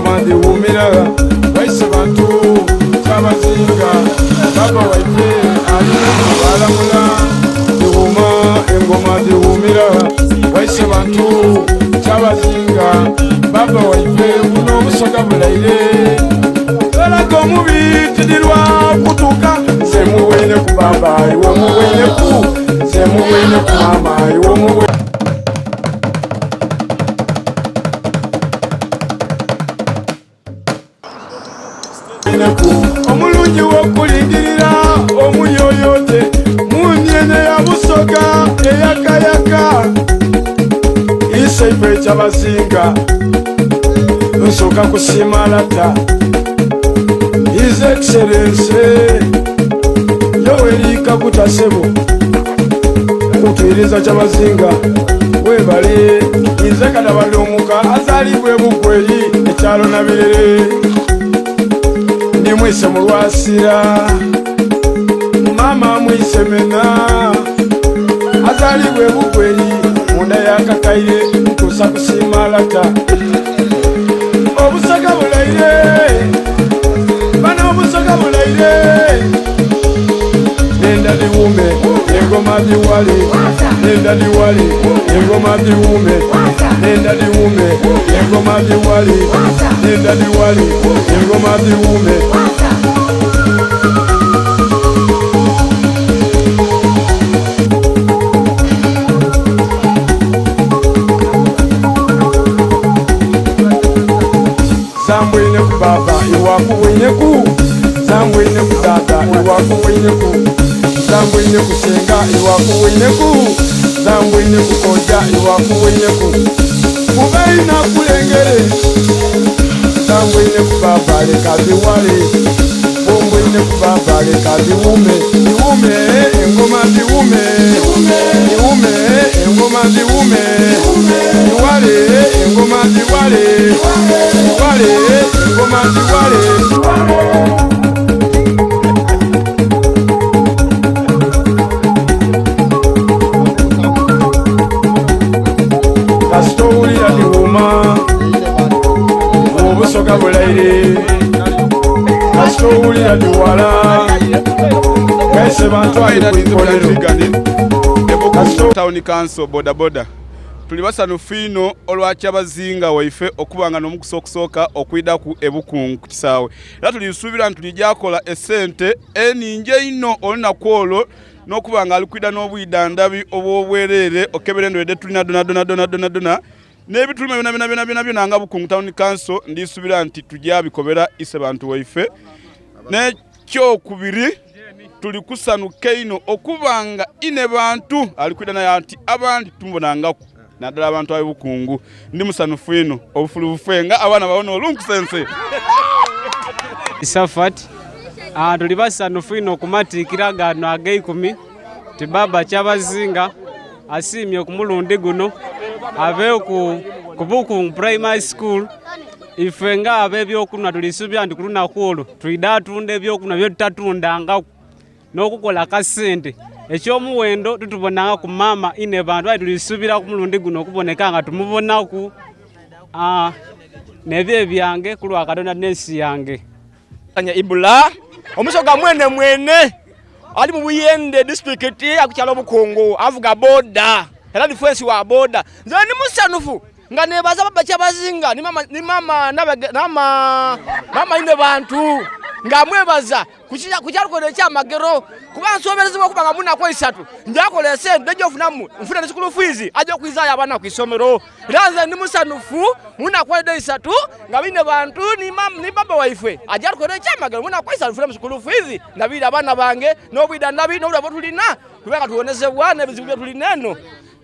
Engoma dhiwumira Waise bantu Kyabazinga Baba waife ali kubalamula Dhiwuma engoma dhiwumira Waise bantu Kyabazinga Baba waife buno obusoga bulaire Balaga omubi tidirwa kutuuka Nze muweine ku baba iwe omuweine ku Nze muweine ku mama iwe omuweine Omulungi w'okulingirira omuyoyote munyenye ya Busoga eyakayaka Isaife Kyabazinga nsooka kusiima lata His Excellency Yoweri Kaguta Ssebo kutwiriza Kyabazinga webale nze Kadabalumuka azaalibwa e Bugweyi ekyalo Nabirere ndi mwise mu Lwasira maama mwise Mena azaalibwa e Bugweyi munda ya Kakaire ntuusa kusiima lata Obusoga bulaire bano obusoga bulaire Nenda dhiwume engoma dhiwale Nenda dhiwale engoma dhiwume Nenda dhiwume engoma dhiwale Nenda dhiwale engoma dhiwume. Zambwine ku baba iwakuwine ku Zambwine ku tata iwakuwine ku Zambwine ku senga iwakuwine ku Zambwine ku koja iwakuwine ku Kubaina kulengere Zambwine ku baba leka biwale Bumbwine ku baba leka biwume Biwume engoma biwume Biwume engoma biwume Biwale engoma biwale Biwale engoma biwale. Kasita owulira biwuma Obusoga bulaire Kasita owulira biwala Kaise bantu ali ku ikolero Ebukungu Town Council bodaboda tuli basanufu inho olwa Kyabazinga waife okuba nga n'omukusa okusooka okwidhaku e Bukungu ku kisaawe era tulisuubira nti tulija kola esente eningi einho olunaku olwo n'okuba nga ali kwidha n'obwidhandhabi obw'obwereere okebera endwaire dhetulina dhonadhona dhonadhona dhona n'ebituluma byonabyona byonabyona byona nga Bukungu Town Council ndisuubira nti tuja bikobera Isebantu waife. N'ekyokubiri tuli kusanhuka inho okuba nga inhebantu ali kwidha naye ati abandi tumubonangaku naddala abantu ab'e Bukungu. Ndi musanhufu inho obufulu bufe nga abaana babona olunkusense. Safat, Tuli basanhufu inho ku matiikira gano ag'eikumi nti Bbaabba Kyabazinga asiimye ku mulundi guno abeeku ku Bukungu Primary School. Ife nga ab'ebyokunhwa tuli suubira nti ku lunaku olwo twidha tunda ebyokunhwa byetutatundangaku n'okukola akasente. Eky'omuwendo titubonangaku maama inhebantu aye tuli suubira ku mulundi guno okuboneka nga tumubonaku. N'ebyo ebyange ku lwa Katonda n'ensi yange. Ibula omusoga mwene mwene ali mu Buyende disitulikiti ku kyalo Bukungu avuga boda era difensi wa boda. Nze ndi musanhufu nga nebaza baba Kyabazinga ni mama ni mama mama mama Inhebantu nga mwebaza ku kyalukola ekyamagero kuba nsoberezebwa okuba nga munaku eisatu njakola esente ejofunamu nfune ni sukulu fiizi aja okwizayo abaana ku isomero. Era nze ndi musanhufu munaku edho eisatu nga Inhebantu ni baba waife aja atukolera ekyamagero munaku eisatu nfune mu sukulu fiizi ndabirire abaana bange n'obwidhandhabi n'obulwaire bwetulina tube nga tuwonezebwa n'ebizibu byetulina eno.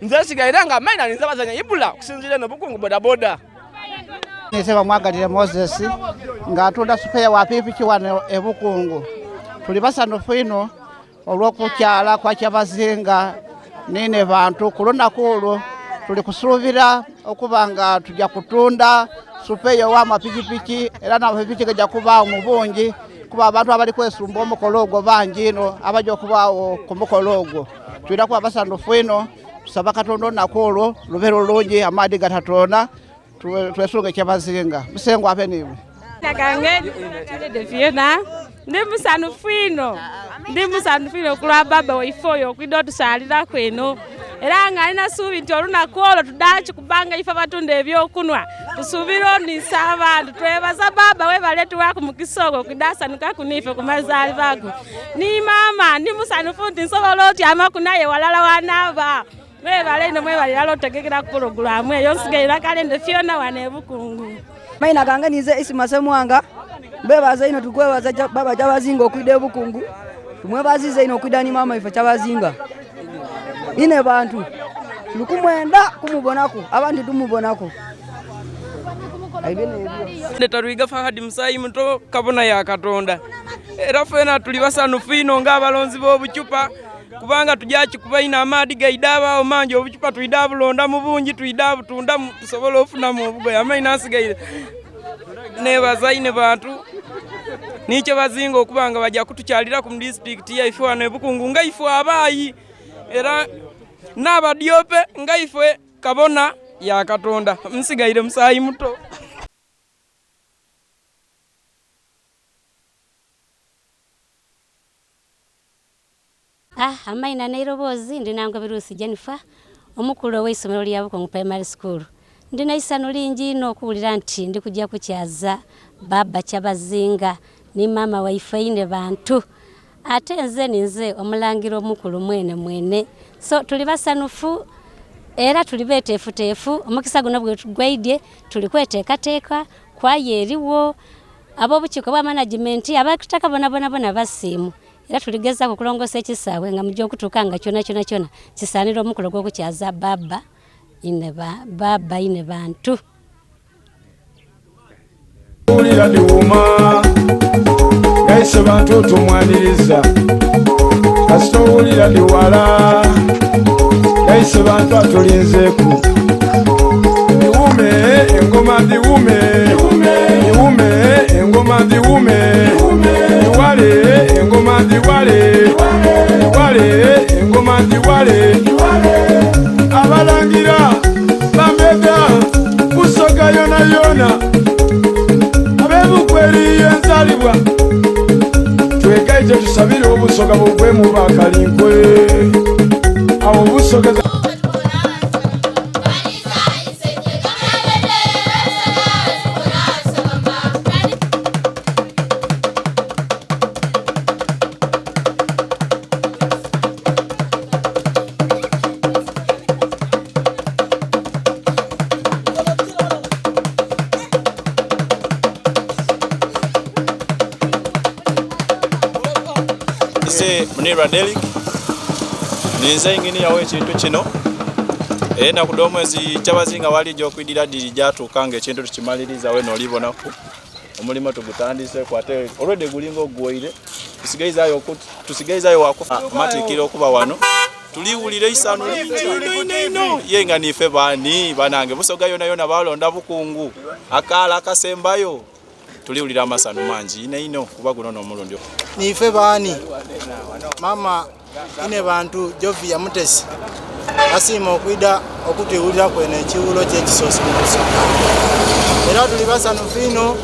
Nze nsigaire nga maina ninze bazanya Ibula okusinziira eno Bukungu bodaboda. Nze Bamwagalire Moses nga ntunda supeya wa pikipiki wano e Bukungu. Tuli basanhufu inho olw'okukyala kwa Kyabazinga ni inhebantu. Ku lunaku olwo tuli kusuubira okuba nga tuja kutunda supeya ow'amapikipiki era n'amapikipiki gaja kubaagho mu bungi kuba abantu abali kwesumba omukolo ogwo bangi inho abaja okubaagho ku mukolo ogwo. Twidha kuba basanhufu inho, tusaba Katonda olunaku olwo lube lulungi amaadhi gatatoonha. Twesunge Kyabazinga. Musengwa abe n'imwe. Gange Lady Fiona, ndi musanhufu inho, ndi musanhufu inho ku lwa bbaabba waife oyo okwidha otusaaliraku eno. Era nga nina suubi nti olunaku olwo tudhakikuba nga ife abatunda eby'okunhwa. Tusuubira onisa abantu. Twebaza bbaabba webale tuwaaku mukisa ogwo okwidha asanhukaku n'ife ku mazaalibwa go. Ni maama ndi musanhufu nti nsobola otyamaku naye ghalala ghanaaba. Mwebale inho mwebale irala otegekera pulogulaamu eyo. Nsigaire kale Fiona wano e Bukungu. Maina gange ninze Isma Ssemwanga. Mbebaza inho tukwebaza baba Kyabazinga okwidha e Bukungu. Tumwebaziza inho okwidha ni maama ife Kyabazinga. Inhe bantu tuli kumwenda kumubonaku abandi tumubonaku. Ebyo nebyo. Ndeta Lwiga Fahad musaayi muto kabona ya Katonda. Era fena tuli basanhufu inho nga abalonzi b'obucupa kubanga tuja kikuba inho amaadhi gaidha abaagho mangi obucupa twidha bulonda mu bungi twidha butunda tusobole ofunamu obugoye. Amaino asigaire nebaza inho bantu ni kyebazinga okuba nga baja kutukyaliraku mu disitulikiti yaife wano e Bukungu nga ife abaayi era n'abadyope nga ife kabona ya Katonda. Nsigaire musaayi muto. Ah, amaina n'eiroboozi ndi Nangobi Ruth Jennifer, omukulu ow'eisomero lya Bukungu Primary School. Ndi n'eisanhu lingi inho okuwulira nti ndi kugya kukyaza Bbaabba Kyabazinga ni maama waife inhe bantu. Ate nze ninze omulangira omukulu mwene mwene. So tuli basanhufu era tuli beteefuteefu. Omukisa guno bwegwaidye tuli kweteekateeka, kwaya eriwo, ab'obukiiko obwa managimenti, ab'eitaka bonabonabona basiimu. Era tuligezaaku okulongoosa ekisaawe nga muja okutuuka nga kyonakyona kisaanira omukolo ogw'okukyaza Bbaabba inhe Bbaabba inhe bantu. Wulira dhiwuma nga Isebantu tumwaniriza, kasita owulira dhiwala nga Isebantu atulinzeeku. Dhiwume engoma dhiwume, dhiwume engoma dhiwume, dhiwale engoma dhiwale, dhiwale engoma dhiwale. Abalangira bambega Busoga yonayona, ab'ebukweri enzalibwa twegaite tusabire Obusoga bugwemu bakalinkwe awo Obusoga. Nze Munirwa Derrick, ninze inginiya w'ekintu kino. Enaku dh'omwezi Kyabazinga walija okwidira dhiri gyatuuka nga ekintu tukimaliriza wena olibonaku. Omulimo tugutandiseeku ate olwedde gulinga oguwaire. Tusigaizayo wakufa amatiikira okuba wano. Tuliwulira eisanhu lingi inho inho inho. Ye nga niife baani banange Busoga yonayona balonda Bukungu akaala akasembayo. Tuliwulira amasanhu mangi inho inho kuba guno n'omulundi. Niife baani mama ine bantu Jovia Mutesi asiima okwidha okutwiwuliraku eno ekiwulo kye ekisoose mu Busoga. Era tuli basanhufu inho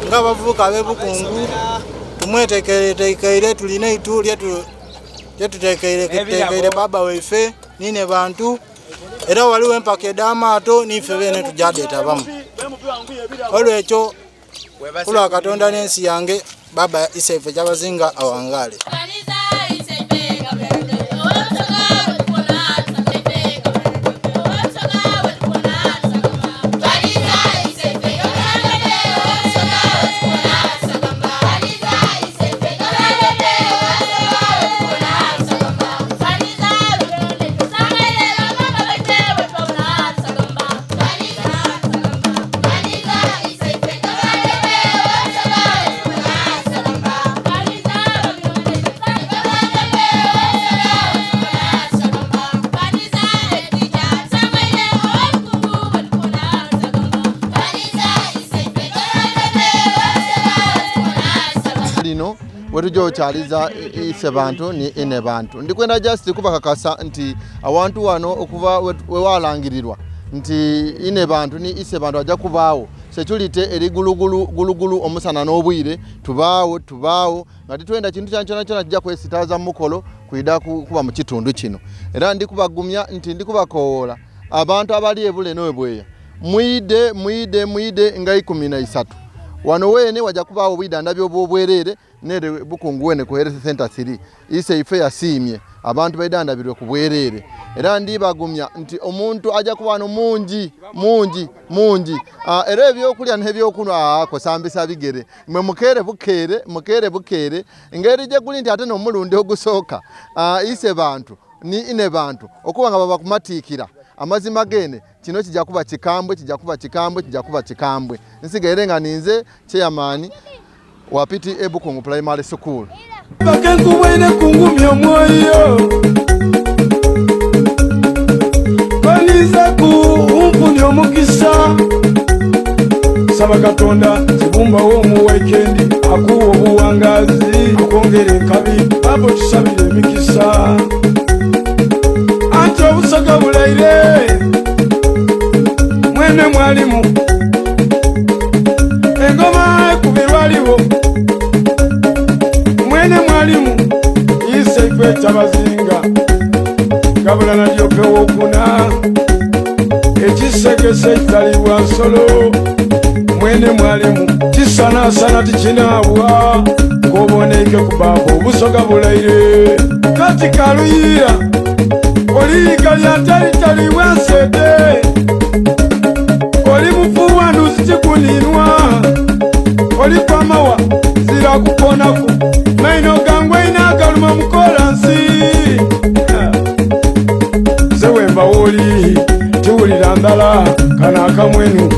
nga abavubuka ab'e Bukungu tumwetekeretekeire tulina eitu lyetutekeire baba waife nine bantu era ghaligho empaka edh'amaato niife beene tuja dhetabamu. Olwekyo ku lwa Katonda n'ensi yange, Baba Iseife Kyabazinga awangaale. Lino wetuja okyaliza Isebantu ni Inebantu. Ndikwenda just kubakakasa nti awantu wano okuva wewalangirirwa nti Inhebantu ni Isebantu aja kubaagho. Security eri gulugulu gulugulu omusana n'obwire, tubaagho tubaagho nga titwenda kintu kyonakyona kija kwesitaaza mu mukolo kwidha kuba mu kitundu kino. Era ndi kubagumya nti ndi kubakowoola abantu abali ebule n'ebweya mwidhe mwidhe mwidhe nga 13 wano weene waja kubaagho obwidhandhabi obw'obwereere Nere Bukungu wene ku Health Centre 3 Iseife yasiimye abantu baidhandhabirwe ku bwereere era ndibagumya nti omuntu aja kuba wano mungi mungi mungi ah, era ebyokulya n'ebyokunwa ah, kusambisa bigere mwe mukeere bukeere mukeere bukeere ngeri gye guli nti ate n'omulundi ogusooka ah, ise bantu ni ine bantu okuba nga baba kumatiikira amazima gene kino kija kuba kikambwe kija kuba kikambwe kija kuba kikambwe nsigaire nga ninze chairman wa PTA Bukungu Primary School. Paka nkubwine kungumya omwoyo Konizaku umfunye omukisa Saba Katonda kibumbawo omuwekendi akuwa obuwangazi akwongera enkabi baba otusabire emikisa anti obusoga bulaire mwene mwalimu engoma ekubirwa aliwo mwene mwalimu iseife kyabazinga gabula nalyopewokuna ekisegese ekitalibwa nsolo mwene mwalimu kisanasana tikinaabwa koboneike kubaba obusoga bulaire kati kaluyiira oliyiga lyatalitalibwa nsete oli mufu wa nduzi tikuninwa oli kwamawa zira kukonaku maino gangwe ina agaluma mukola nsi nze wemba woli tiwulira ndala kano akamwenu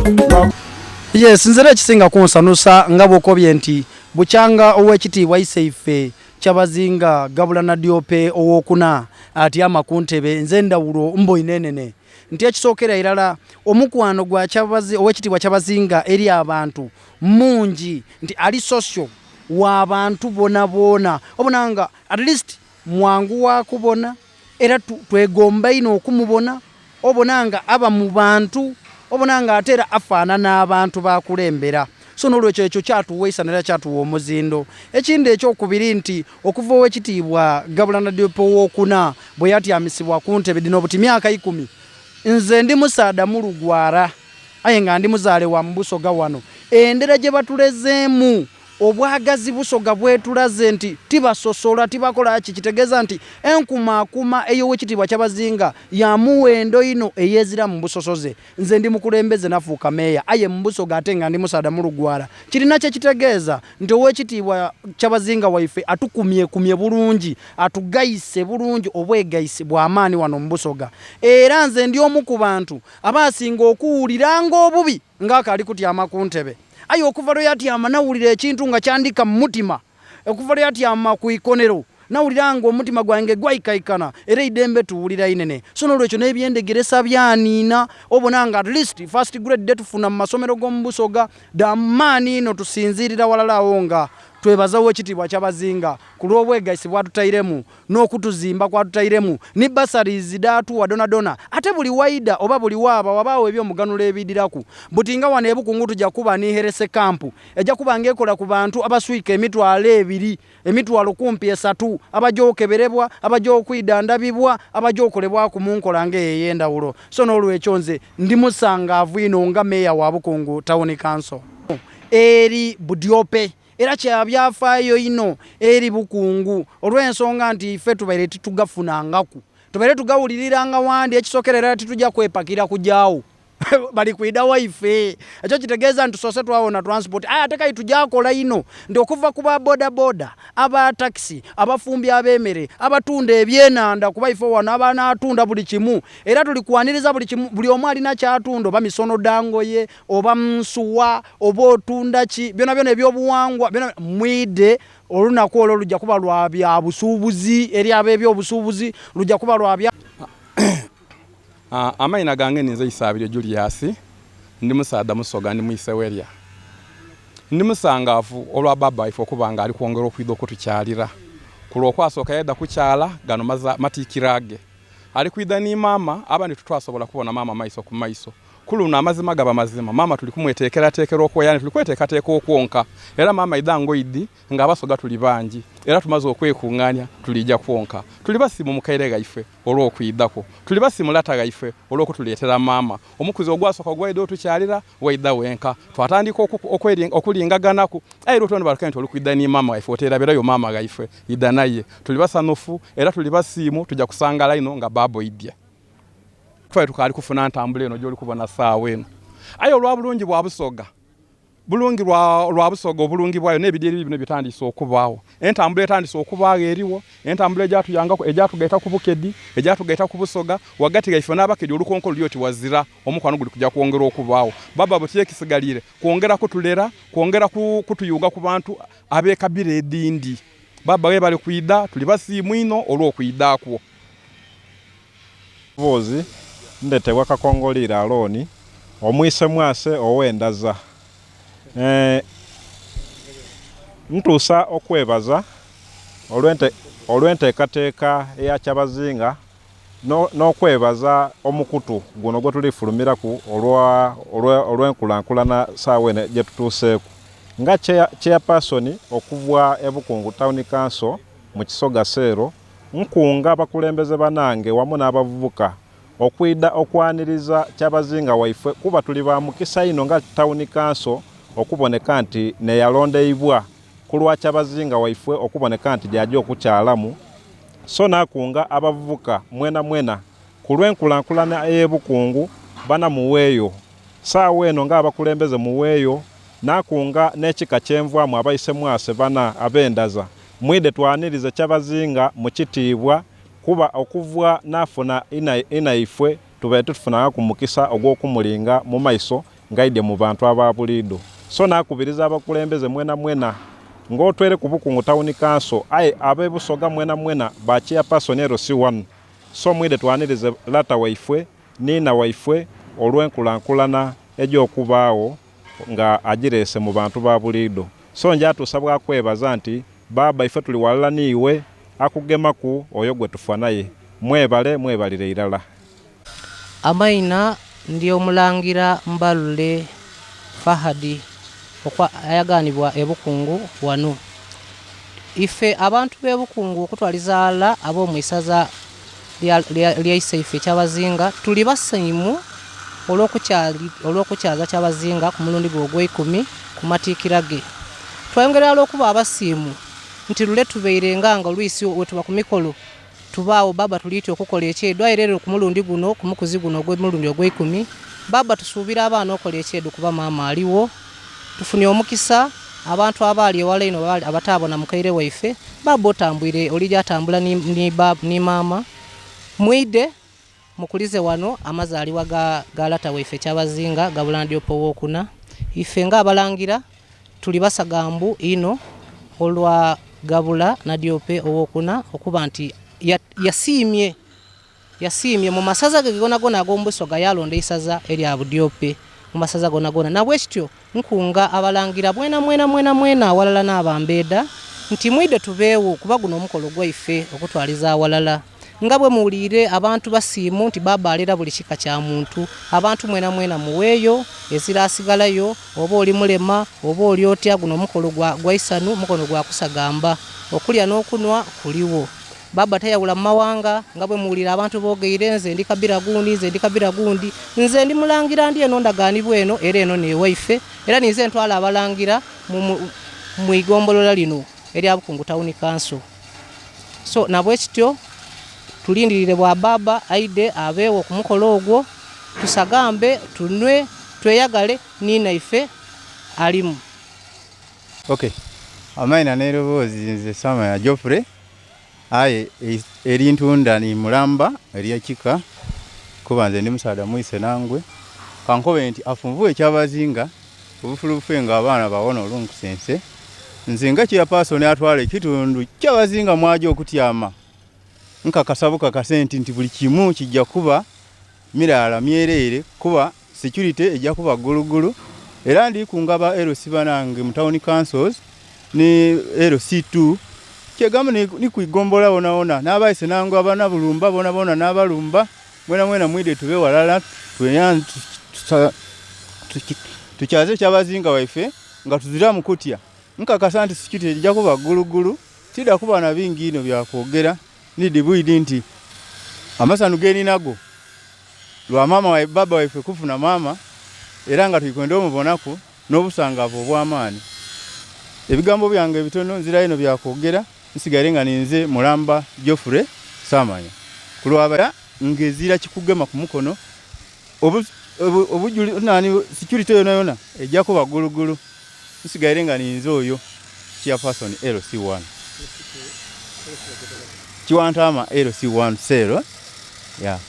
Yes, nze era ekisinga kunsanusa nga bwokobye nti bukyanga owekitiibwa Iseife Kyabazinga Gabula Nadiope owokuna atyama kuntebe nze endawulo mboine enene nti ekisookera irala omukwano gwa Owekitiibwa Kyabazinga eri abantu mungi nti ali social wa bantu bonaboona obona nga at least mwangu wa kubona era twegomba inho okumubona obona nga aba mu bantu obona nga ate era afaanana abantu b'akulembera. So n'olwekyo ekyo kyatuwa eisanhu era kyatuwa omuzindo. Ekindi eky'okubiri nti okuva Owekitiibwa Gabula Nadiope Owokuna bwe yatyamisibwa ku ntebe dhino buti myaka ikumi, nze ndi musaadha mulugwara aye nga ndi muzaale wa mu Busoga wano, endhera gye batulezeemu Obwagazi Busoga bwetulaze nti tibasosola, tibakola ki, kitegeeza nti enkumaakuma ey'Owekitiibwa Kyabazinga ya muwendo inho eyezira mu busosoze. Nze ndi mukulembeze nafuuka Meeya aye mu Busoga ate nga ndi musaadha mulugwala. Kirina kye kitegeeza nti Owekitiibwa Kyabazinga waife atukumyekumye bulungi, atugaise bulungi obwegaisi bwa maani wano mu Busoga. Era nze ndi omu ku bantu abaasinga okuwuliranga obubi nga akaali kutyama ku ntebe. Aye okuva lwe yatyama nawulira ekintu nga kyandhika mu mutima. Okuva lwe yatyama ku ikonero, nawulira nga omutima gwange gwaikaikana era eidembe tuwulira inene. So n'olwekyo n'ebyendhegeresa byaniina obona nga at least first grade dhetufuna mu masomero g'omu Busoga dha maani inho. Tusinziirira ghalala agho nga twebaza Owekitiibwa Kyabazinga ku lw'obwegaisi bw'atutairemu n'okutuzimba kw'atutairemu, ni bursaries dh'atuwa dhonadhona. Ate buli waidha oba buli waaba wabaagho eby'omuganhulo ebiidhiraku. Buti nga wano e Bukungu tuja kuba ni Health Camp eja kuba nga ekola ku bantu abaswika emitwalo ebiri, emitwalo kumpi esatu abaja okeberebwa, abaja okwidhandhabibwa, abaja okolebwaku mu nkola nga eyo ey'endhawulo. So n'olwekyo nze ndi musangaavu inho nga Meeya wa Bukungu Town Council. Eri Budyope. Era kya byafaayo inho eri Bukungu olw'ensonga nti ife tubaire titugafunangaku. Tubaire tugawuliriranga wandi, ekisokera irala tituja kwepakira kuja agho. Bali kwidha waife. Ekyo kitegeeza nti tusoose twawona transport. Aye ate kale tuja kola inho nti okuva ku ba bodaboda, aba takisi, abafumbi ab'emere, abatunda ebyenhandha kuba ife wano abanaatunda buli kimu. Era tuli kwaniriza buli kimu, buli omu alina ky'atunda oba misono dha ngoye, oba nsuwa, oba otunda ki, byonabyona eby'obuwangwa byona mwidhe. Olunaku olwo luja kuba lwa bya busuubuzi eri ab'ebyobusuubuzi, luja kuba lwa bya. Amaina gange ninze Isaabirye Julius, ndi musaadha Musoga, ndi Mwisewerya. Ndi musangaavu olwa bbaabba waife okuba nga ali kwongera okwidha okutukyalira. Ku lw'okwasooka yaidha kukyala ghano matiikira ge. Ali kwidha ni maama, abandi titwasobola kubona maama maiso ku maiso. Ku luno amazima gaba mazima, maama tuli kumweteekerateekera okwo yaani tuli kweteekateeka okwonka. Era maama aidha ng'oidhi nga Abasoga tuli bangi era tumaze okwekungaania tuliija kwonka. Tuli basiimu mukaire ghaife olw'okwidha kwo. Tuli basiimu lata ghaife olw'okutuleetera maama. Omukuzi ogwasooka gwaidha otukyalira, waidha wenka. Twatandika okulingaganaku. Aye era otwena batukaire nti oli kwidha ni maama ghaife, oteerabirayo maama ghaife, idha naye. Tuli basanhufu era tuli basiimu, tuja kusangaala inho nga baaba oidhye. Twali tukaali kufuna ntambula eno gy'oli kubona saawa eno. Aye olwa bulungi bwa Busoga, bulungi lwa Busoga obulungi bwayo n'ebidyeri bino bitandiise okubaagho. Entambula etandise okubaagho eriwo, entambula egyatuyangaku, egyatugaita ku Bukedi, egyatugaita ku Busoga, ghagati ghaife n'Abakedi olukonko luli oti wazira, omukwano guli kuja kwongera okubaagho. Baba buti ekisigaliire kwongera kutulera, kwongera kutuyunga ku bantu ab'ekabira edhindi. Baba ghebale kwidha, tuli basiimu inho olw'okwidha kwo. Emboozi ndhetebwa Kakongoliire Alooni, omwise mwase ow'endaza. Ntuusa okwebaza olw'enteekateeka eya Kyabazinga n'okwebaza omukutu guno gwetuli fulumiraku olw'enkulankulana saawa eno gyetutuuseeku. Nga Chairperson okuva e Bukungu Town Council mu Kisoga Cell, Nkunga abakulembeze banange wamu n'abavubuka okwidha okwaniriza Kyabazinga waifwe kuba tuli ba mukisa inho nga Tawuni Kanso okuboneka nti n'eyalondeibwa ku lwa Kyabazinga waifwe okuboneka nti gy'aja okukyalamu. So nakunga abavubuka mwenamwena ku lw'enkulankulana ey'e Bukungu bana muweeyo Saawa eno nga abakulembeze muweeyo Nakunga n'ekika kye nvaamu abaisemwase bana ab'endaza Mwidhe twanirize Kyabazinga mu kitiibwa, kuba okuva naafuna inhaifwe tubaire titufunangaku mukisa ogw'okumulinga mu maiso ng'aidhye mu bantu aba buliidho. So naakubiriza abakulembeze mwenamwena, ng'otweireku Bukungu Tawuni Kanso, aye ab'e Busoga mwenamwena ba Chairperson LC wano. So mwidhe twanirize lata waifwe n'inha waifwe olw'enkulankulana egy'okubaagho nga agireese mu bantu ba buliidho. So nja tuusa bwa kwebaza nti, Bbaabba ife tuli ghalala n'iwe, akugemaku oyo gwe tufa naye. Mwebale, mwebalire irala. Amaina ndi Omulangira Mbalule Fahad okwa ayagaanibwa e Bukungu wano. Ife abantu b'e Bukungu okutwaliza aghalala ab'omu isaza lya Iseife Kyabazinga tuli basiimu olw'okukyaza Kyabazinga ku mulundi gwe ogweikumi ku matiikira ge. Twayongera ghala okuba abasiimu nti lule tubairenga nga olwisi wetuba ku mikolo tubaagho bbaabba tuliitya okukola ekyeidho aye leero ku mulundi guno ku mukuzi guno ogw'omulundi ogweikumi bbaabba tusuubira abaana okola ekyeidho kuba maama aligho. Tufunye omukisa abantu abaali ewala einho abataabona mukaire waife, bbaabba otambwire olija tambula ni maama. Mwidhe mukulize wano amazaalibwa ga lata waife Kyabazinga Gabulandiope Owokuna. Ife nga Abalangira tuli basagambu inho olwa Gabula Nadiope Owokuna okuba nti yasiimye Yasiimye mu masaza ge gonagona ag'omu Busoga yaalonda eisaza erya Budiope mu masaza gonagona. Nabwekityo nkunga Abalangira mwenamwena mwenamwena aghalala n'Abambeeda nti mwidhe tubeegho kuba guno omukolo gwaife okutwaliza aghalala. Nga bwe muwuliire abantu basiimu nti Bbaabba alera buli kika kya muntu, abantu mwenamwena muweeyo ezira asigalayo oba oli mulema oba oli otya guno omukolo gwa isanhu mukono gwa kusagamba. Okulya n'okunhwa kuligho. Bbaabba tayawula mu mawanga, nga bwe muwulira abantu boogeire, nze ndi kabira gundi, nze ndi kabira gundi. Nze ndi mulangira ndi eno ndagaanibwa eno, era eno n'ewaife. Era ninze ntwala abalangira mu, mu igombolola lino erya Bukungu Tawuni Kanso. So, na bwekityo tulindirire bwa bbaabba aidhe abeegho ku mukolo ogwo, tusagambe, tunhwe, tweyagale n'inhaife alimu. Ok, amaina n'eroboozi nze Samaya Geoffrey. Aye erintunda ni mulamba ery'ekika, kuba nze ndi musaadha mwise nangwe. Ka nkobe nti afunvughe Kyabazinga obufulubufe nga abaana bawona olunkusense. Nze nga Chairperson atwala ekitundu Kyabazinga mwaja okutyama, nkakasa bukakase nti nti buli kimu kija kuba miraala myereere kuba security eja kuba gulugulu. Era ndi kunga ba LC banange mu Town Councils ni LC2. Kyegamu ni ku igombolola wonawona, n'Abaisenango Abanabulumba bonabona n'Abalumba, mwenamwena mwidhe tube ghalala tukyaze Kyabazinga waife nga tuziramu kutya. Nkakasa nti sikiti eja kuba gulugulu, tiidha kuba na bingi inho bya kwogera. Ndidhi bwidhi nti amasanhu ge ninago lwa maama bbaabba waife kufuna maama era nga tuli kwenda omubonaku n'obusangaavu obw'amaani. Ebigambo byange bitono nzira inho bya kwogera, nsigaire nga ninze Mulamba Geoffrey Saamanya. Ku lwa ng'ezira kikugema ku mukono, obu, security yonayona eja kuba gulugulu. Nsigaire nga ninze oyo Chairperson LC1. Kiwantama LC1 cell, yeah.